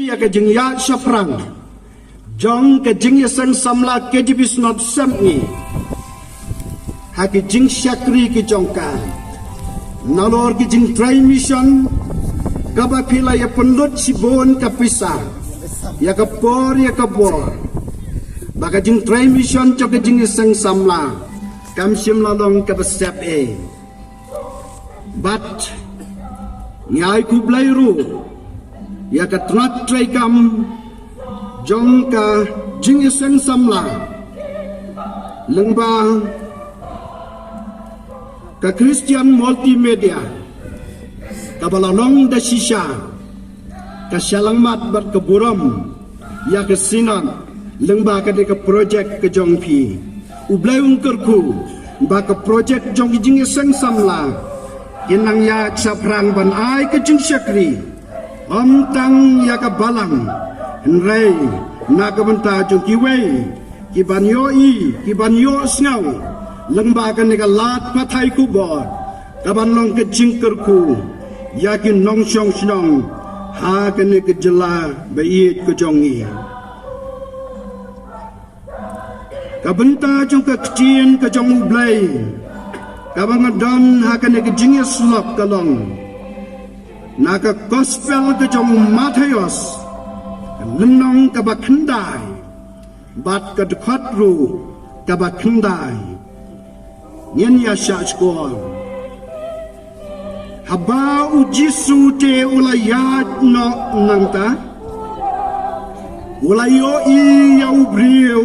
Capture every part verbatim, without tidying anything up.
Ïa ka jingïaid shaphrang jong ka jingïaseng samla K J B Synod Sepngi ha ki jingshakri ki jong ka nalor ki jingtrei mission, kaba phi la ïa pynlut shibun ka pisa, ïa ka por, ïa ka bor, ba ka jingtrei mission jong ka jingïaseng samla kam shym la long kaba sep ei. Bad ngi ai khublei ruh ïa ka tnat treikam jong ka jingïaseng samla lyngba ka Christian Multimedia, kaba la long da shisha ka shyllangmat bad ka burom ïa ka Synod lyngba kane ka projek ka jong phi. U Blei un kyrkhu ba ka projek jong ki jingïaseng samla kin nang ïaid shaphrang ban ai ka jingshakri ym tang ïa ka Balang, hynrei na ka bynta jong kiwei ki ban ïohi, ki ban ïohsngew lyngba kane ka lad pathai khubor, ka ban long ka jingkyrkhu ïa ki nongshong shnong ha kane ka jylla ba ïeit ka jong ngi. Ka bynta jong ka ktien ka jong U Blei kaba nga don ha kane ka jingïasyllok ka long na ka Gospel ka jong u Mathaios, ka lynnong kaba khyndai bad ka dkhot ruh kaba khyndai. Ngin ïa shah shkor. Haba u Jisu te u la ïaid noh nangta, u la ïohi ïa u briew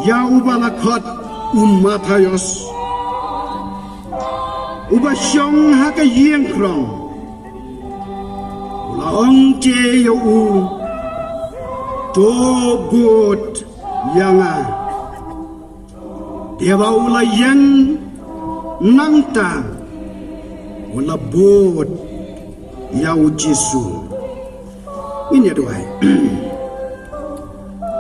ïa uba la khot u Mathaios, uba shong ha ka ïing krong. U la ong te ïa u, to bud ïa nga. Te haba u la ïeng nangta, u la bud ïa u Jisu. Ngin ïa duwai.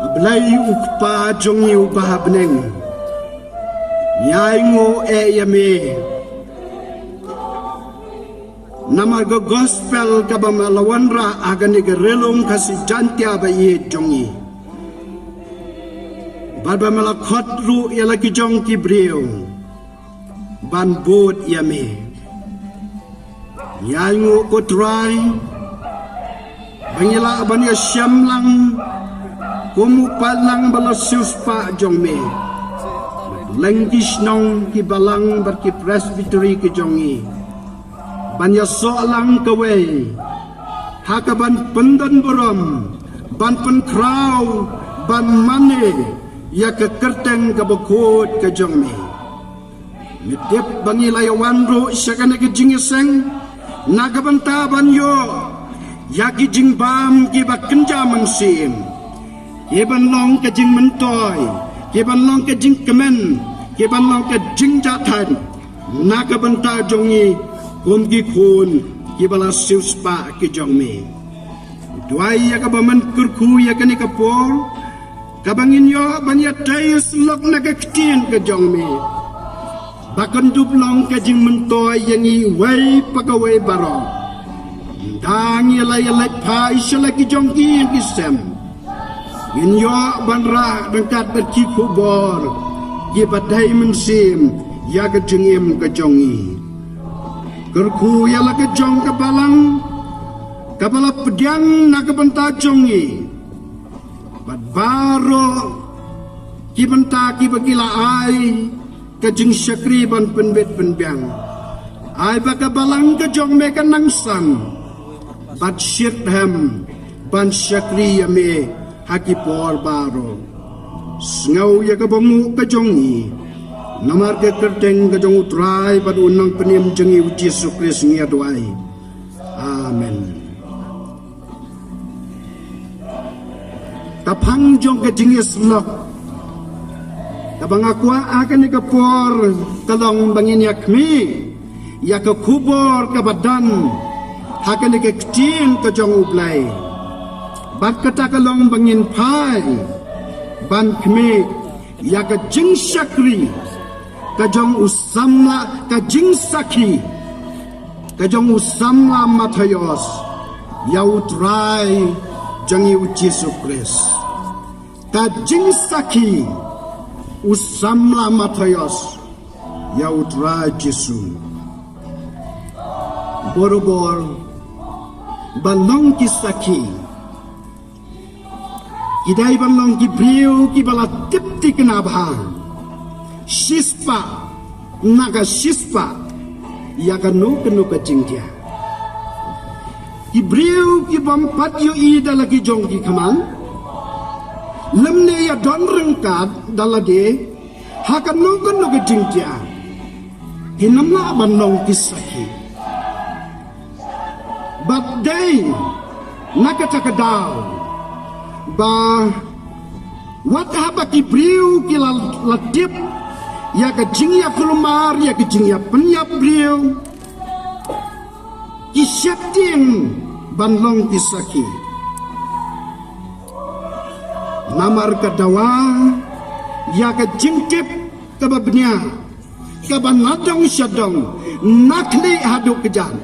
A Blei u Kpa jong ngi uba ha bneng, ngi ainguh eh ïa me namar ka Gospel kaba me la wanrah ha kane ka Ri-lum Khasi Jaiñtia ba ïeit jong ngi, bad ba me la khot ruh ïa la ki jong ki briew ban bud ïa me. Ngi ainguh ko Trai ba ngi lah ban ïashem lang kum u paidlang ba la siewspah jong me, lem ki shnong, ki balang bad ki presbytery ki jong ngi, ban ïasoh lang kawei ha kaban pyndonburom, ban pynkhraw, ban mane ïa ka kyrteng kaba khuid ka jong me. Me tip ba ngi la ïa wan ruh sha kane ka jingïaseng na ka bynta ban ïoh ïa ki jingbam kiba kynja mynsiem, kiban long ka jingmyntoi, kiban long ka jingkmen, kiban long ka jingjahthait na ka bynta jong ngi kum ki khun kiba la siewspah ki jong me. Duwai ïa kaba men kyrkhu ïa kane ka por kaba ngin ïoh ban ïa trei syllok na ka ktien ka jong me, ba kan dup long ka jingmyntoi ïa ngi wei pa kawei baroh. Ynda ngi la ïa leit phai sha la ki jong ki ïing ki sem, ngin ïoh ban rah ryngkat bad ki khubor kiba dei mynsiem ïa ka jingim ka jong ngi. Kyrkhu ïa la ka jong ka balang kaba la pdiang na ka bynta jong ngi, bad baroh ki bynta kiba ki la ai ka jingshakri ban pynbit pynbiang. Ai ba ka balang ka jong me kan nang san bad shitrhem ban shakri ïa me ha ki por baroh. Sngew ïa ka bynguh ka jong ngi, namar ka kyrteng ka jong U Trai bad U Nongpynim jong ngi U Jisu Khrist ngi ïa duwai. Amen. Ka phang jong ka jingïasyllok kaba nga kwah ha kane ka por ka long ba ngin ïa khmih ïa ka khubor kaba don ha kane ka ktien ka jong U Blei. Bad kata ka long ba ngin phai ban khmih ïa ka jingshakri ka jong u samla, ka jingsakhi ka jong u samla Mathaios. Ïa u Trai jong ngi u Jisu Khrist. Ka jingsakhi u samla Mathaios ïa u Trai Jisu. Borobor ban long ki sakhi, ki dei ban long ki briew kiba la tip thikna bha shispah na ka shispah ïa kano kano ka jingthiah. Ki briew ki bym pat ïohi da la ki jong ki khmat, lymne ïa don ryngkat da lade ha kano kano ka jingthiah, kim lah ban long ki sakhi. Bad dei na kata ka daw ba wat haba ki briew ki la, la tip ïa ka jingïakulmar, ïa ka jingïapynïap briew, ki sheptieng ban long ki sakhi. Namar ka dawa ïa ka jingtip kaba bniah, kaba na dong sha dong, na khlieh haduh kjat,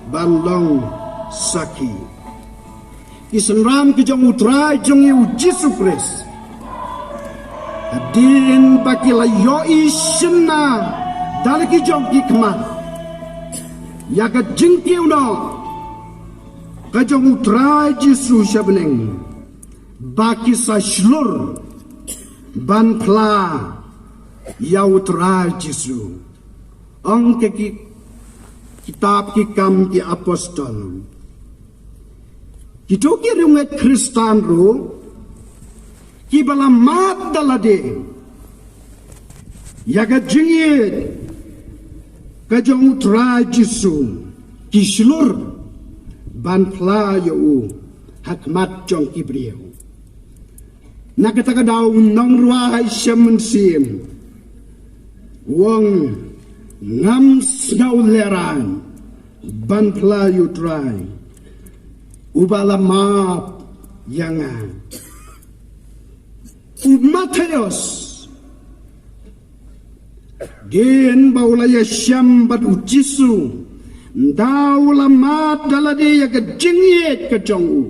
ban long sakhi. Ki synran ki jong u Trai jong ngi u Jisu Khrist, hadien ba ki la ïohi shynna da la ki jong ki khmat ïa ka jingkiew noh ka jong u Trai Jisu sha bneng, ba ki sa shlur ban phla ïa u Trai Jisu. Ong ka ki, kitab Ki Kam ki Apostol, kito ki riewngeit Khristan ruh kiba la mad da lade ïa ka jingïeit ka jong u Trai Jisu, ki shlur ban phla ïa u ha khmat jong ki briew. Na kata ka daw u nongrwai shem mynsiem u ong, ngam sngew lehraiñ ban phla ïa u Trai uba la map ïa nga. U Mathaios, hadien ba u la ïashem bad u Jisu, ynda u la mad da lade ïa ka jingïeit ka jong u,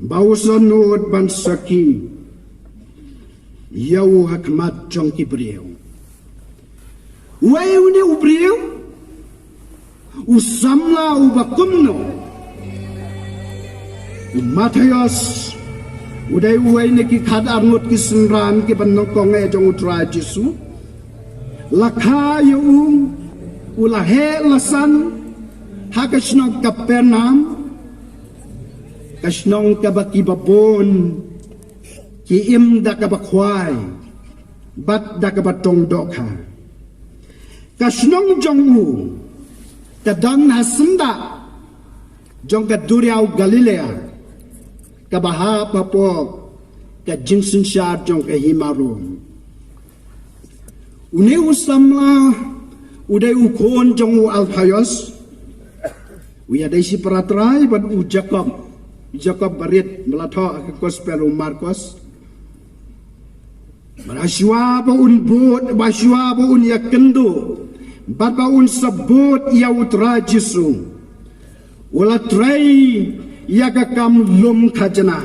ba u sa nud ban sakhi ïa u ha khmat jong ki briew. Uei une u briew? U samla uba kumno? U Mathaios u dei uwei na ki khatar ngut ki synran kiba nyngkong eh jong u Trai Jisu. La kha ïa u, u la heh la san ha ka shnong Kapernaum, ka shnong kaba kiba bun ki im da kaba khwai bad da kaba tong dohkha. Ka shnong jong u ka don ha syndah jong ka duriaw Galilea, kaba hap hapoh ka jingsynshar jong ka hima Rom. Une u samla u dei u khun jong u Alphaios, u ïadei shi para trai bad u Jakob, Jakob barit, ba la thoh ha ka gospel u Markos. Bad shuwa ba un bud, bad shuwa ba un ïakynduh, bad ba un sa bud ïa u Trai Jisu, u la trei ïa ka kam lum khajna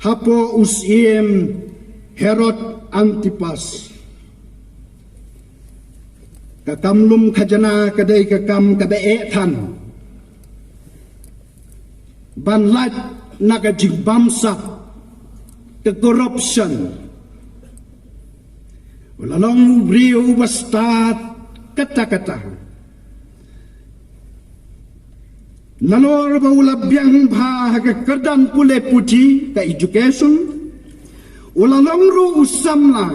hapoh u syiem Herod Antipas. Ka kam lum khajna ka dei ka kam kaba eh than ban lait na ka jingbamsap, ka corruption. U la long u briew uba stad katta katta. Nalor ba u la biang bha ha ka kyrdan pule puthi, ka education, u la long ruh u samla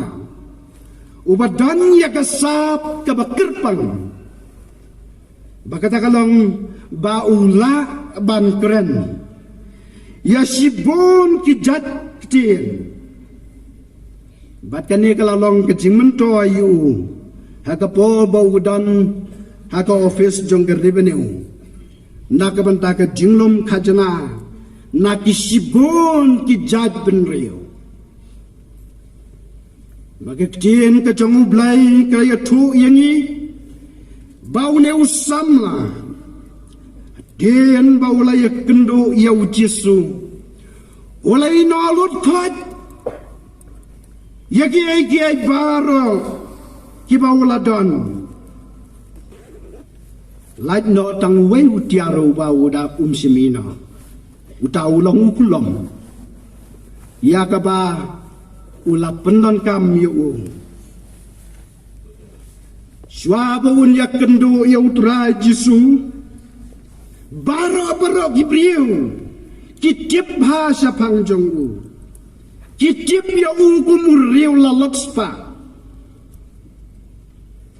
uba don ïa ka sap kaba kyrpang. Ba kata ka long ba u lah ban kren ïa shibun ki jait ktien. Bad kane ka la long ka jingmyntoi ïa u ha ka por ba u don ha ka office jong ka revenue, na ka bynta ka jinglum khajna na ki shibun ki jait bynriew. Ba ka ktien ka jong U Blei ka ïathuh ïa ngi ba une u samla Hadien ba u la ïakynduh ïa u Jisu, u la ïehnoh lut khoit ïa kiei kiei baroh kiba u la don. Lait noh tang uwei u tiar uba u da um shim ïehnoh. Uta u long u khlem, ïa kaba u la pyndonkam ïa u. Shuwa ba un ïakynduh ïa u Trai Jisu, baroh baroh ki briew ki tip bha shaphang jong u. Ki tip ïa u kum u riew lalot spah,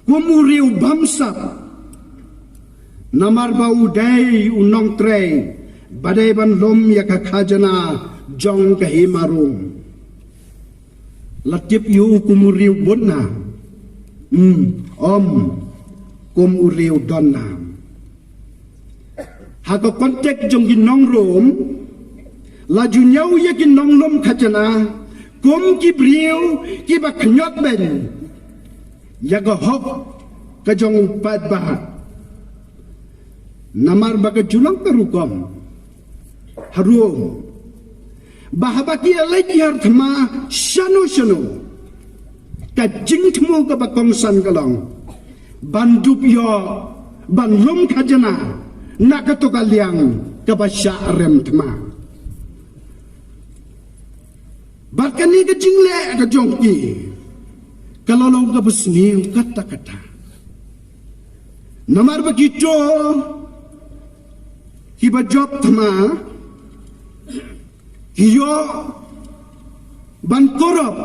kum u riew bamsap. Namar ba u dei u nongtrei ba dei ban lum ïa ka khajna jong ka hima Rom. La tip ïa u kum u riew bun nam? Hmm, ym kum u riew don nam. Ha ka kontek jong ki nong Rom, la ju ñiew ïa ki nonglum khajna kum ki briew kiba khñiot beiñ ïa ka hok ka jong u paidbah. Namar ba ka ju long ka rukom ha Rom ba haba ki ïaleit ïar thma shano shano, ka jingthmu kaba kongsan ka long ban dup ïoh ban lum khajna na kato ka liang kaba shah rem thma. Bad kane ka jingleh ka jong ki ka la long kaba sniew katta katta. Namar ba kito kiba jop thma ki ïoh ban korop,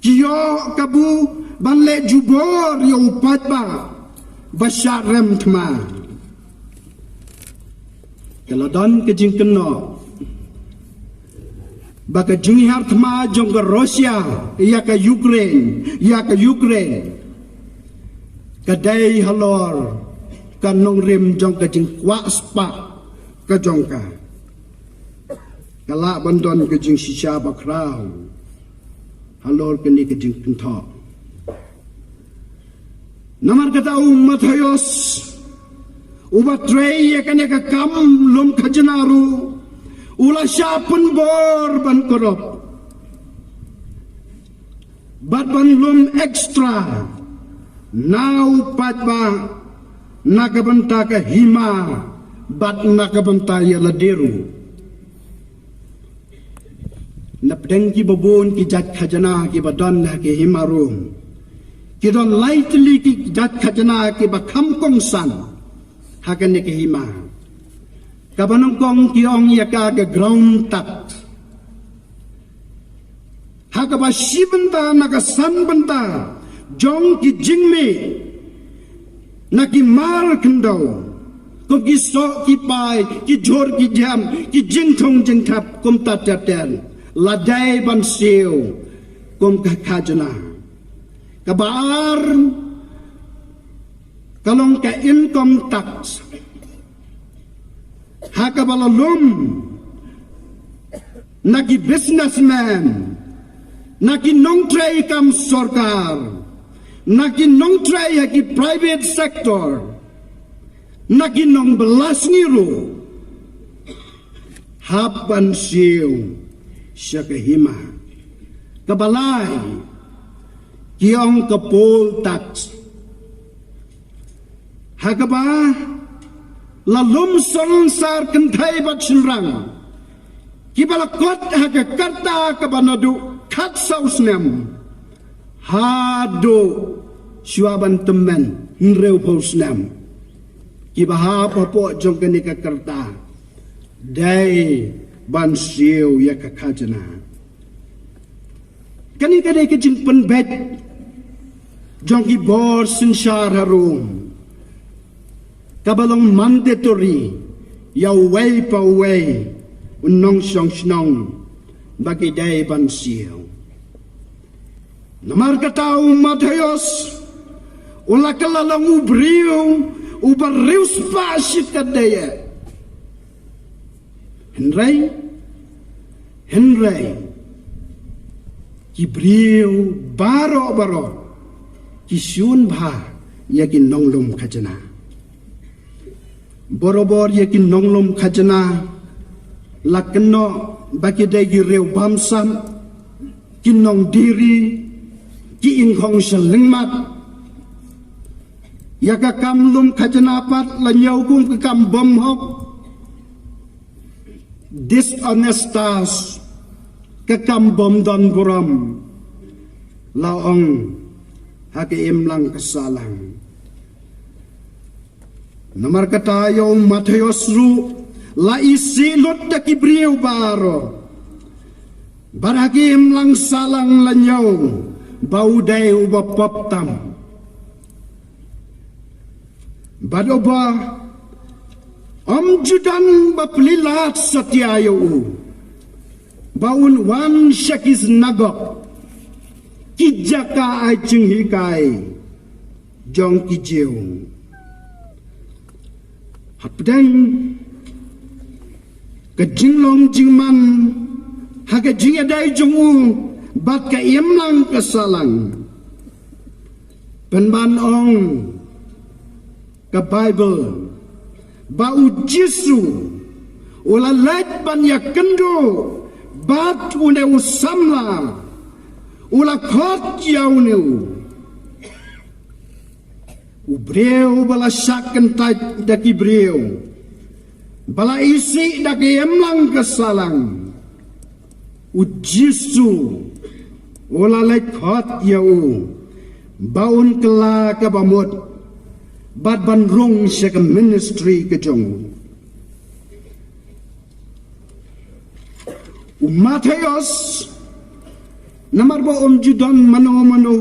ki ïoh kabu ban leh jubor ïa u paidbah ba shah rem thma. Ka la don ka jingkynnoh ba ka jingïar thma jong ka Russia ïa ka Ukraine, ïa ka Ukraine, ka dei halor ka nongrim jong ka jingkwah spah ka jong ka. Ka lah ban don ka jingshisha bakhraw halor kane ka jingkynthoh. Namar kata u Mathaios uba trei ïa kane ka kam lum khajna ruh u la shah pynbor ban korop bad ban lum extra na u paidbah na ka bynta ka hima bad na ka bynta ïa lade ruh. Na pdeng kiba bun ki jait khajna kiba don ha ka hima Rom, ki don lai tylli ki jait khajna kiba kham kongsan ha kane ka hima. Kaba nyngkong ki ong ïa ka ka ground tax. Ha kaba shi bynta na ka san bynta jong ki jingmih na ki mar khyndew, kum ki soh ki pai, ki jhur ki jam, ki jingthung jingthap kumta ter ter, la dei ban siew kum ka khajna. Kaba ar ka long ka income tax, ha kaba la lum na ki businessman, na ki nongtrei kam sorkar, na ki nongtrei ha ki private sector, na ki nongbylla sngi ruh hap ban siew sha ka hima. Kaba lai ki ong ka poll tax, ha kaba la lum sor sar kynthei bad shynrang kiba la kot ha ka karta kaba naduh khatsaw snem haduh shuwa ban tymmen hynriewphew snem. Kiba hap hapoh jong kane ka karta dei ban siew ïa ka khajna. Kane ka dei ka jingpynbeit jong ki bor synshar harum kaba long mandatory ïa uwei pa uwei u nongshong shnong ba ki dei ban siew. Namar kata u Mathaios u la kylla long u briew uba riewspah shikatdei. Hynrei, hynrei ki briew baroh baroh ki shun bha ïa ki nonglum khajna. Borobor ïa ki nonglum khajna la kynnoh ba ki dei ki riew bamsap, ki nongdiri, ki ingkhong sha lyngmat. Ïa ka kam lum khajna pat la ñiew kum ka kam bymhok. Dishonestas, ka kam bym don burom, la ong ha ka imlang ka sahlang. Namar kata ïa u Mathaios ruh la isih lut da ki briew baroh. Bad ha ka imlang sahlang la ñiew ba u dei uba pop tam. Bad uba ym ju don ba plie lad satia ïa u ba un wan sha ki synagog, ki jaka ai jinghikai jong ki Jiw. Hapdeng ka jinglong jingman ha ka jingïadei jong u bad ka imlang ka sahlang, pynban ong ka Baibl ba u Jisu u la leit ban ïakynduh bad une u samla, u la khot ïa une u u briew ba la shah kyntait da ki briew, ba la isih da ka imlang ka sahlang. U Jisu u la leit khot ïa u ba un kylla kaba mut bad ban rung sha ka ministry ka jong u. U Mathaios, namar ba um ju don mano mano,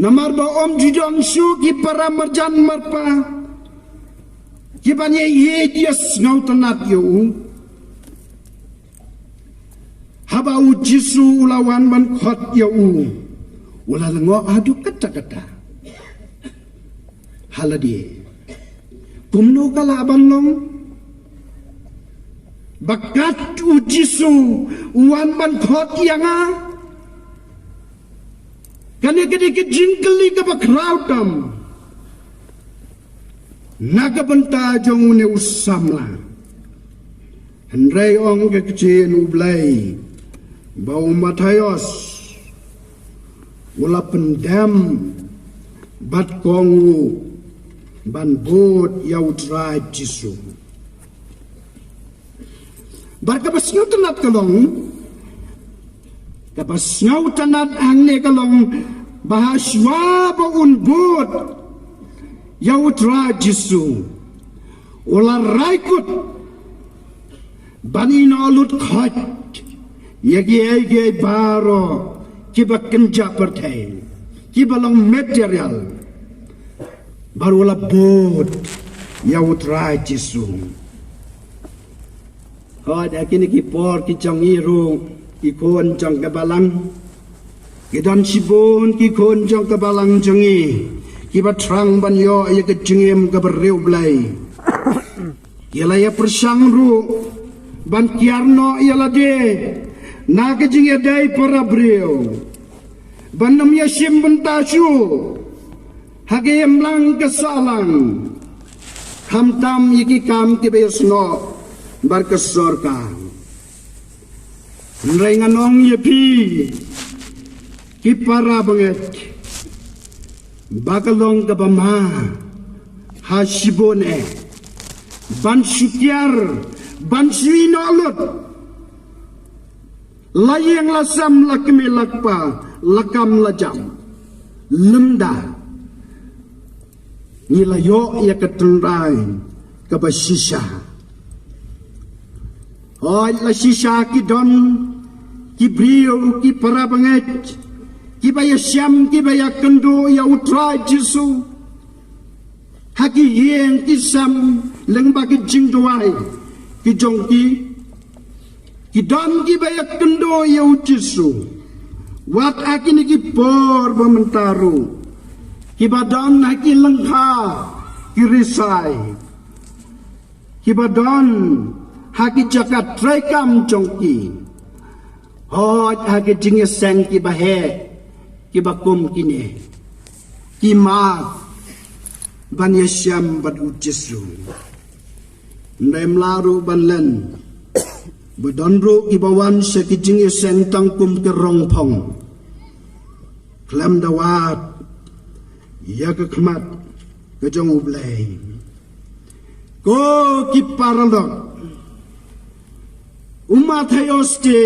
namar ba um ju don shuh ki para marjan marpa kiban ïa ïeit ïa sngewtynnat ïa u. Haba u Jisu u la wan ban khot ïa u, u la lyngngoh haduh katta katta ha lade. Kumno ka lah ban long ba kat u Jisu u wan ban khot ïa nga? Kane ka dei ka jingkylli kaba khraw tam na ka bynta jong une u samla. Hynrei ong ka ktien U Blei ba u Mathaios u la pyndem bad kong u ban bud ïa U Trai Jisu. Bad kaba sngewtynnat ka long, kaba sngewtynnat hangne ka long ba ha shuwa ba un bud ïa U Trai Jisu, u la rai kut ban ïehnoh lut khoit ïa kiei kiei baroh kiba kynja pyrthei, kiba long material, bad u la bud ïa U Trai Jisu. Hooid, ha kine ki por ki jong ngi ruh ki khun jong ka balang, ki don shibun ki khun jong ka balang jong ngi kiba thrang ban ïoh ïa ka jingim kaba riewblei. Ki la ïa pyrshang ruh ban kiar noh ïa lade na ka jingïadei para briew, ban ym ïa shim bynta shuh ha ka imlang ka sahlang, khamtam ïa ki kam kiba ïasnoh bad ka sorkar. Hynrei ngan ong ïa phi ki para bangeit, ba ka long kaba ma ha shibun eh ban shu kiar, ban shu ïehnoh lut, la ïeng la sem, la kmie la kpa, la kam la jam, lymda ngi la ïoh ïa ka tynrai kaba shisha. Hooid, la shisha ki don ki briew, ki para bangeit kiba ïashem, kiba ïakynduh ïa U Trai Jisu ha ki ïing ki sem lyngba ki jingduwai ki jong ki. Ki don kiba ïakynduh ïa U Jisu wat ha kine ki por ba mynta ruh, kiba don ha ki lyngkha ki risai, kiba don ha ki jaka treikam jong ki. Hooid, ha ki jingïaseng kiba heh kiba kum kine, ki mad ban ïashem bad U Jisu. Ym dei mla ruh ban len ba don ruh kiba wan sha ki jingïaseng tang kum ki rongphong khlem da wad ïa ka khmat ka jong U Blei. Ko ki paralok, u Mathaios te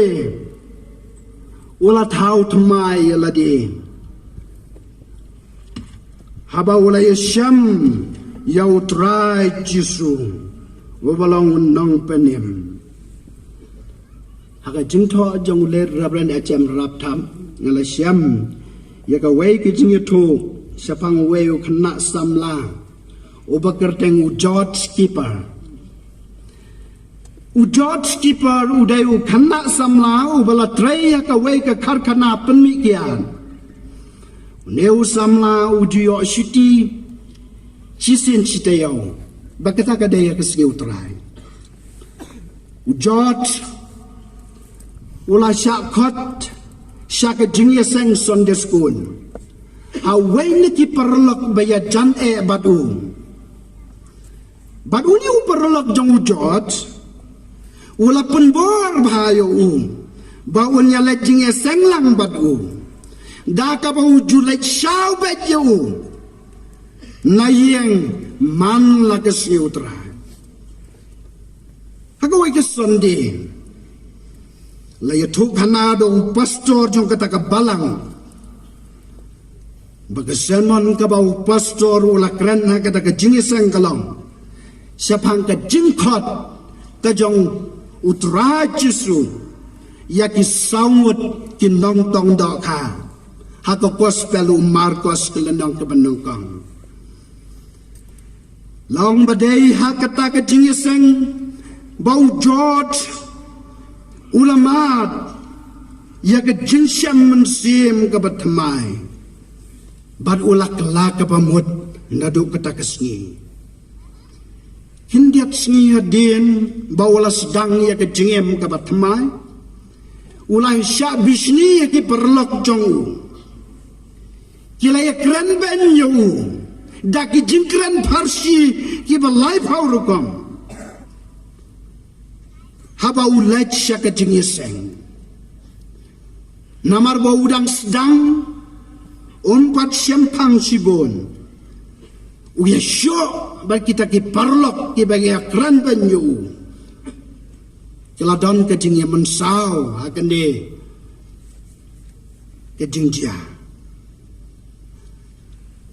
u la thaw thymmai ïa lade haba u la ïashem ïa U Trai Jisu uba long u nongpynim. Ha ka jingthoh jong u Late Reverend H M Raptham nga la shem ïa kawei ka jingïathuh shaphang uwei u khynnah samla uba kyrteng u George Skipper. U George Skipper u dei u khynnah samla uba la trei ha kawei ka karkhana pynmih kiad. Une u samla u ju ïoh shuti shisien shi taïew. Ba kata ka dei ha ka sngi U Trai. U George u la shah khot sha ka jingïaseng Sunday School ha uwei na ki paralok ba ïajan eh bad u. Bad une u paralok jong u George u la pynbor bha ïa u ba un ïaleit jingïaseng lang bad u, da kaba u ju leit shaw beit ïa u na ïing man la ka sngi U Trai. Ha kawei ka Sunday la ïathuhkhana da u pastor jong kata ka balang ba ka sermon kaba u pastor u la kren ha kata ka jingïaseng ka long shaphang ka jingkhot ka jong U Trai Jisu ïa ki saw ngut ki nongtong dohkha ha ka gospel u Markos ka lynnong kaba nyngkong. Long ba dei ha kata ka jingïaseng ba u George u la mad ïa ka jingshem mynsiem kaba thymmai bad u la kylla kaba mut naduh kata ka sngi. Khyndiat sngi hadien ba u la sdang ïa ka jingim kaba thymmai u la shah bishni ïa ki paralok jong u. Ki la ïakren beiñ ïa u da ki jingkren pharshi kiba laiphew rukom haba u leit sha ka jingïaseng. Namar ba u dang sdang, um pat shemphang shibun. U ïashoh ba kita ki paralok kiba ïakren beiñ ïa u ki la don ka jingïamynsaw ha kane ka jingjia.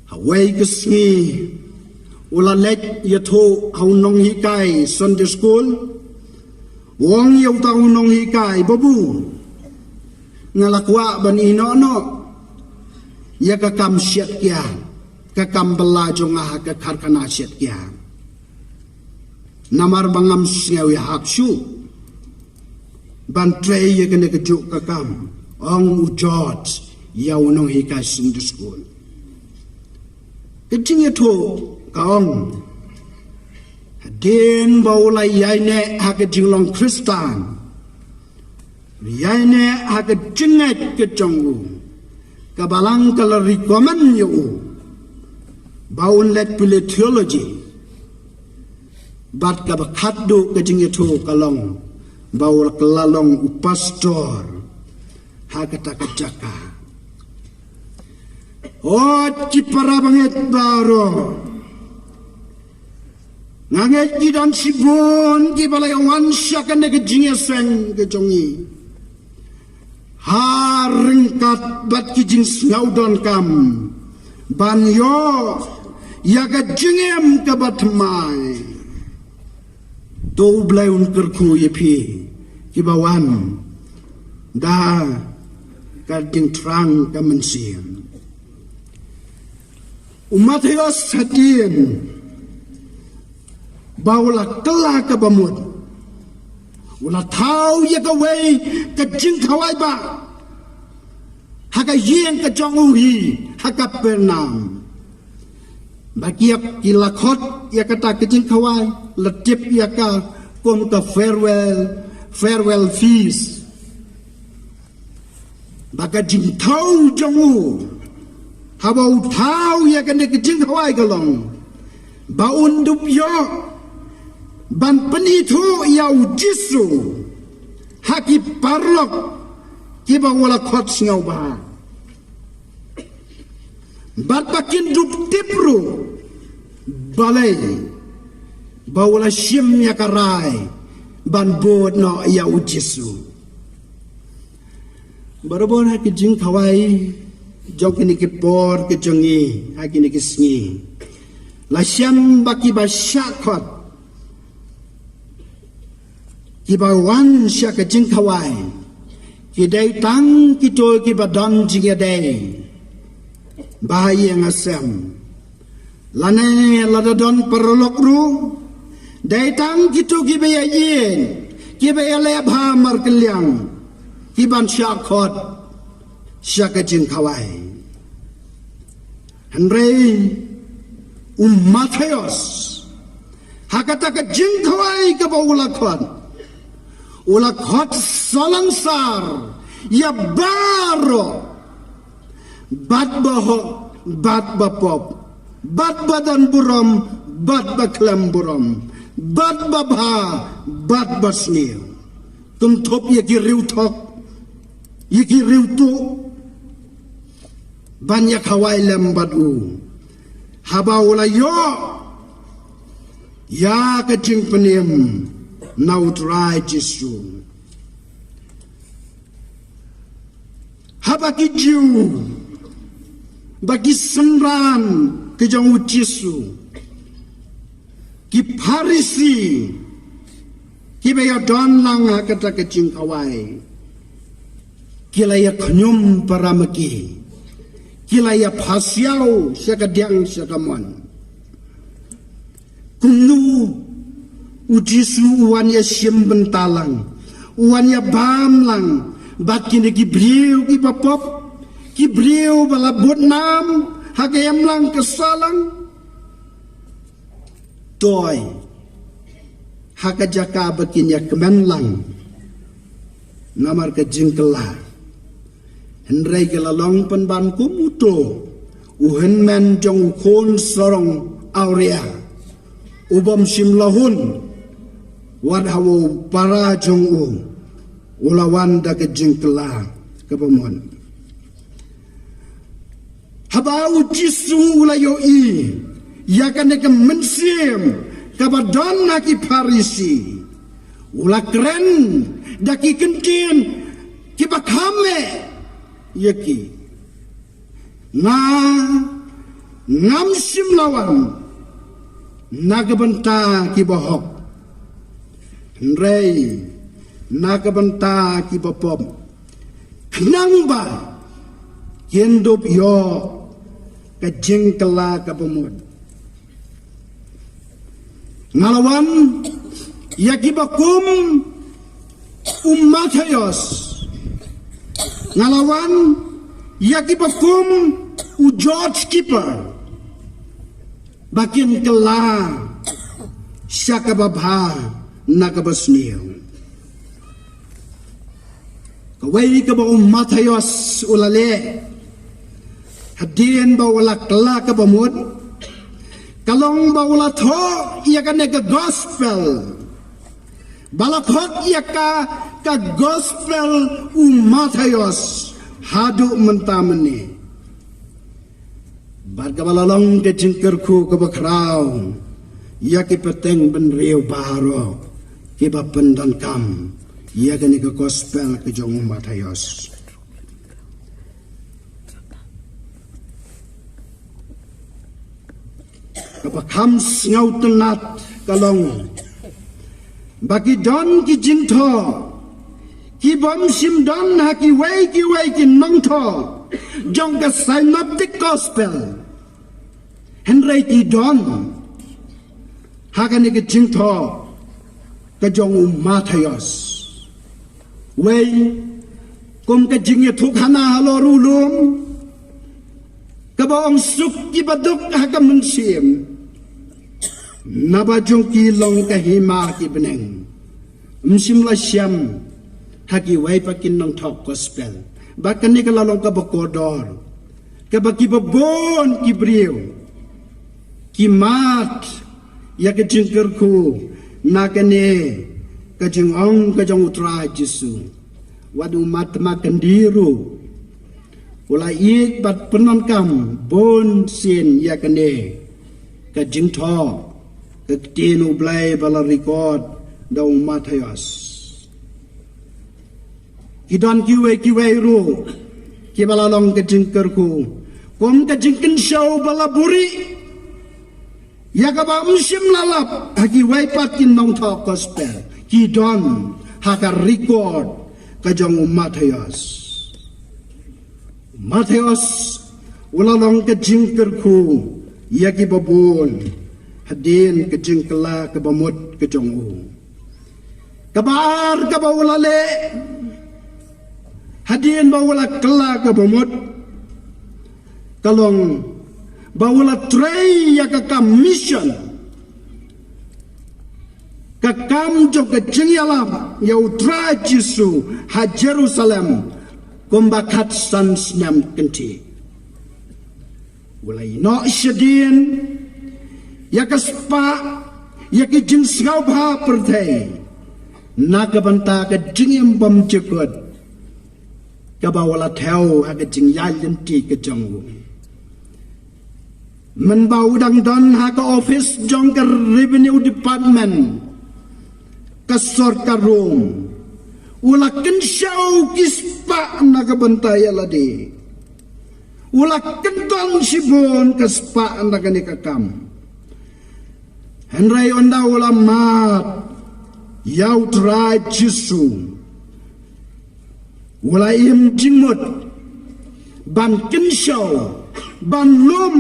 Ha kawei ka sngi u la leit ïathuh ha u nonghikai Sunday School. U ong ïa uta u nonghikai, "Babu, nga la kwah ban ïehnoh noh ïa ka kam shet kiad, ka kam bylla jong nga ha ka karkhana shet kiad. Namar ba ngam sngew ïahap shuh ban trei ïa kane kajuh ka kam," ong u George ïa u nonghikai Sunday School. Ka jingïathuh ka ong, hadien ba u la ïaineh ha ka jinglong Khristan, ïaineh ha ka jingngeit ka jong u, ka balang ka la recommend ïa u ba un leit pule theology. Bad kaba khatduh ka jingïathuh ka long ba u la kylla long u pastor ha kata ka jaka. Ot ki para bangeit baroh, nga ngeit ki don shibun kiba la ïawan sha kane ka jingïaseng ka jong ngi ha ryngkat bad ki jingsngew donkam ban ïoh ïa ka jingim kaba thymmai. To U Blei un kyrkhu ïa phi kiba wan da ka jingthrang ka mynsiem. U Mathaios hadien ba u la kylla kaba mut, u la thaw ïa kawei ka jingkhawai ba ha ka ïing ka jong u hi ha Kapernaum. Ba ki ïa ki la khot ïa kata ka jingkhawai, la tip ïa ka kum ka farewell, farewell feast. Ba ka jingthaw jong u haba u thaw ïa kane ka jingkhawai ka long ba un dup ïoh ban pynithuh ïa u Jisu ha ki paralok kiba u la khot sngewbha. Bad ba kin dup tip ruh balei ba u la shim ïa ka rai ban bud noh ïa u Jisu. Barabor ha ki jingkhawai jong kine ki por ki jong ngi ha kine ki sngi, la shem ba kiba shah khot kiba wan sha ka jingkhawai ki dei tang kito kiba don jingïadei ba ha ïing ha sem. Lane lada don paralok ruh, dei tang kito kiba ïa ïeng, kiba ïa leh bha markylliang, kiban shah khot sha ka jingkhawai. Hynrei u Mathaios, ha kata ka jingkhawai kaba u la khot, u la khot salonsar ïa baroh, bad ba hok, bad ba pop, bad ba don burom, bad ba khlem burom, bad ba bha, bad ba sniew. Kum thup ïa ki riewthok, ïa ki riewtuh, ban ïa khawai lem bad u, haba u la ïoh ïa ka jingpynim na u Trai Jisu. Haba ki Jiw bad ki synran ki jong u Jisu, ki Pharisi, kiba ïa don lang ha kata ka jingkhawai, ki la ïa khñium para ma ki, ki la ïa phasiaw sha ka diang sha ka mon. Kumno u Jisu u wan ïa shim bynta lang, u wan ïa bam lang bad kine ki briew kiba pop, ki briew ba la bud nam ha ka imlang ka sahlang? Dei ha ka jaka ba kin ïa kmen lang namar ka jingkylla. Hynrei ka la long pynban kum uto u hynmen jong u khun sarong awria, u bym shym la hun, wat ha u para jong u u la wan da ka jingkylla kaba mut. Haba u Jisu u la ïohi ïa kane ka mynsiem kaba don ha ki Pharisi, u la kren da ki kyntien kiba kham eh ïa ki. Nga ngam shym la wan na ka bynta kiba hok, hynrei na ka bynta kiba pop, khnang ba kin dup ïoh ka jingkylla kaba mut. Nga la wan ïa kiba kum u Mathaios. Nga la wan ïa kiba kum u George Keeper, ba kin kylla sha kaba bha na kaba sniew. Kawei kaba u Mathaios u la leh hadien ba u la kylla kaba mut, ka long ba u la thoh ïa kane ka gospel, ba la khot ïa ka ka gospel u Mathaios haduh mynta mynne. Bad kaba la long ka jingkyrkhu kaba khraw ïa ki pateng bynriew baroh kiba pyndonkam ïa kane ka gospel ka jong u Mathaios. Kaba kham sngewtynnat ka long ba ki don ki jingthoh ki bym shym don ha kiwei kiwei ki nongthoh jong ka Synoptic Gospel, hynrei ki don ha kane ka jingthoh ka jong u Mathaios. Wei kum ka jingïathuhkhana halor u lum, kaba ong suk kiba duk ha ka mynsiem, naba jong ki long ka hima ki bneng. Ym shym la shem ha kiwei pat ki nongthoh gospel. Bad kane ka la long kaba kordor, kaba kiba bun ki briew ki mad ïa ka jingkyrkhu Na kane ka jingong ka jong U Trai Jisu, wat u mahatma Gandhi ruh u la ïeit bad pyndonkam bun sien ïa kane ka jingthoh ka ktien U Blei ba la record da u Mathaios. Ki don kiwei kiwei ruh kiba la long ka jingkyrkhu kum ka jingkynshew ba la buhrieh, ïa kaba ym shym la lap ha kiwei pat ki nongthoh gospel, ki don ha ka record ka jong u Mathaios. Mathaios u la long ka jingkyrkhu ïa kiba bun hadien ka jingkylla kaba mut ka jong u. Kaba ar kaba u la leh hadien ba u la kylla kaba mut ka long ba u la trei ïa ka kam mission, ka kam jong ka jingïalam ïa U Trai Jisu ha Jerusalem kumba khatsan snem kynthih. U la ïehnoh shadien ïa ka spah, ïa ki jingsngewbha pyrthei na ka bynta ka jingim bymjukut kaba u la thew ha ka jingïaid lynti ka jong u. Mynba u dang don ha ka office jong ka Revenue Department ka sorkar Rom, u la kynshew ki spah na ka bynta ïa lade. U la kyndon shibun ka spah na kane ka kam. Hynrei ynda u la mad ïa U Trai Jisu, u la im jingmut ban kynshew, ban lum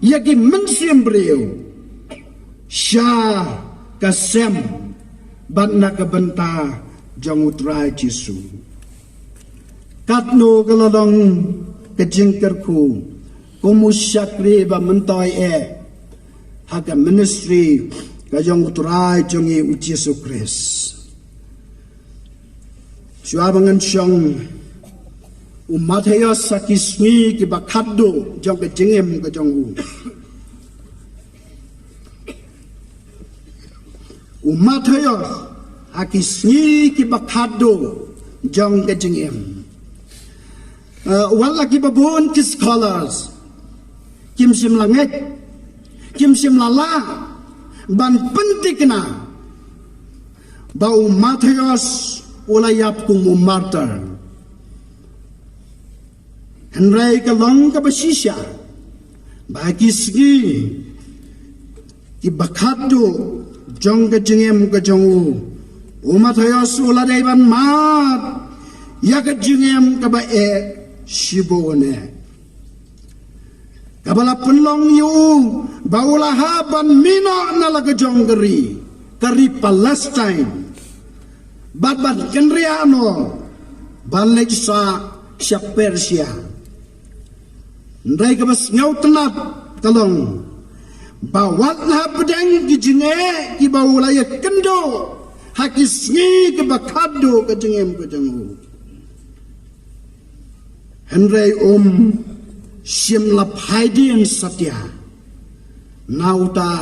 ïa ki mynsiem briew sha ka sem bad na ka bynta jong U Trai Jisu. Katno ka la long ka jingkyrkhu kum u shakri ba myntoi eh ha ka ministry ka jong U Trai jong ngi U Jisu Khrist. Shuwa ba ngan shong, u Mathaios ha ki sngi kiba khatduh jong ka jingim ka jong u. U Mathaios ha ki sngi kiba khatduh jong ka jingim. Uh, wat la kiba bun ki scholars kim shym la ngeit, kim shym la lah ban pynthikna ba u Mathaios u la ïap kum u martyr. Hynrei ka long kaba shisha ba ha ki sngi kiba khatduh jong ka jingim ka jong u, u Mathaios u la dei ban mad ïa ka jingim kaba eh shibun eh, kaba la pynlong ïa u ba u la hap ban mih noh na la ka jong ka ri, ka ri Palestine, bad ban kynriah noh ban leit sah sha Persia. Hynrei kaba sngewtynnat ka long ba wat la hapdeng ki jingeh kiba u la ïakynduh ha ki sngi kiba khatduh ka jingim ka jong u, hynrei um shym la phai dien satia na uta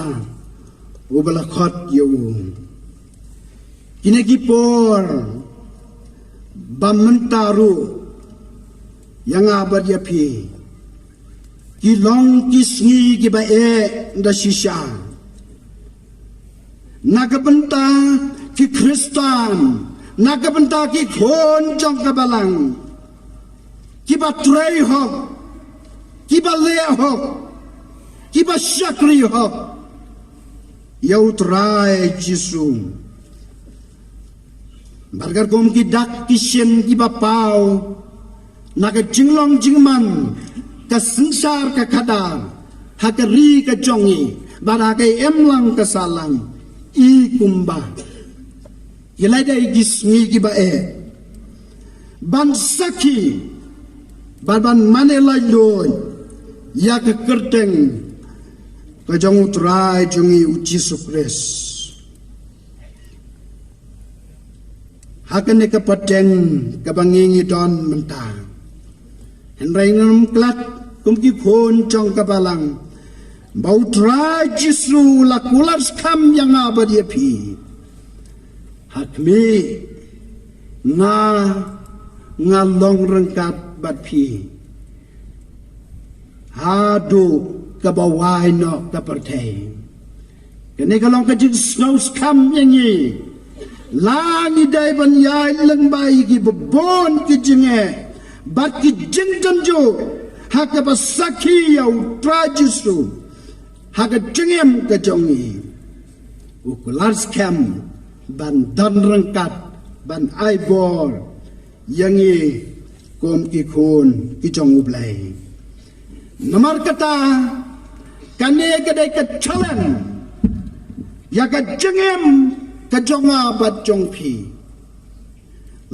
uba la khot ïa u. Kine ki por ba mynta ruh ïa nga bad ïa phi ki long ki sngi kiba eh da shisha na ka bynta ki Khristan, na ka bynta ki khun jong ka Balang, kiba trei hok, kiba leh hok, kiba shakri hok ïa U Trai Jisu. Bad katkum ki dak ki shin kiba paw na ka jinglong jingman ka synshar ka khadar ha ka ri ka jong ngi bad ha ka imlang ka sahlang, i kumba ki la dei ki sngi kiba eh ban sakhi bad ban mane laitluid ïa ka kyrteng ka jong U Trai jong ngi U Jisu Khrist. Ha kane ka pateng kaba ngi ngi don mynta, hynrei ngam klet kum ki khun jong ka Balang Ba U Trai Jisu u la kular skhem ïa nga bad ïa phi. Ha khmih, nga, nga long ryngkat bad phi haduh kaba wai noh ka pyrthei. Kane ka long ka jingsngewskhem ïa ngi. La ngi dei ban ïai lyngba ïa kiba bun ki jingeh bad ki jingtynjuh ha kaba sakhi ïa U Trai Jisu ha ka jingim ka jong ngi. U kular skhem ban don ryngkat, ban ai bor ïa ngi kum ki khun ki jong U Blei. Namar kata, kane ka dei ka challenge ïa ka jingim ka jong nga bad jong phi.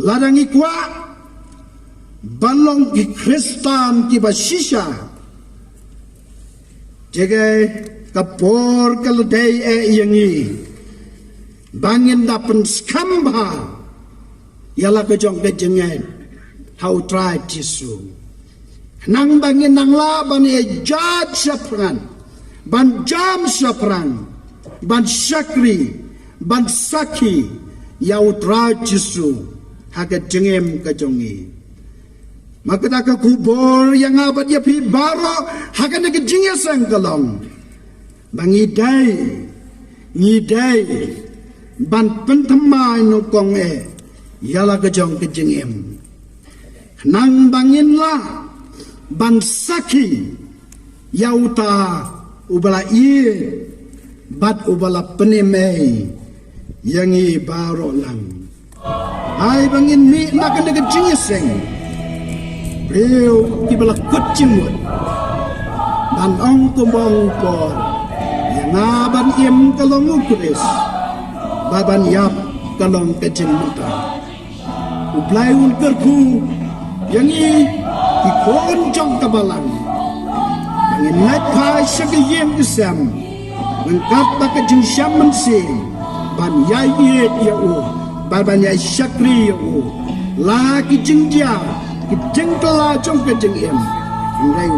Lada ngi kwah ban long ki Khristan kiba shisha, te ka por ka la dei eh ïa ngi ba ngin da pynskhem bha ïa la ka jong ka jingngeit ha U Trai Jisu. Khnang ba ngin nang lah ban ïa judge shaphrang, ban jam shaphrang, ban shakri, ban sakhi ïa U Trai Jisu ha ka jingim ka jong ngi. Namar kata, ka khubor ïa nga bad ïa phi baroh ha kane ka jingïaseng ka long ba ngi dei, ngi dei ban pynthymmai nyngkong eh ïa la ka jong ka jingim, khnang ba ngin lah ban sakhi ïa uta uba la ïeit bad uba la pynim ei ïa ngi baroh lang. Ai ba ngin mih na kane ka jingïaseng briew kiba la kut jingmut, ban ong kumba ong u Paul: ïa nga ban im ka long U Khrist, bad ban ïap ka long ka jingmyntoi. U Blei un kyrkhu ïa ngi ki khun jong ka balang, ba ngin leit phai sha ka ïing ka sem ryngkat bad ka jingshem mynsiem, ban ïai ïeit ïa u, bad ban ïai shakri ïa u la ki jingjia, ki jingkylla jong ka jingim. Hynrei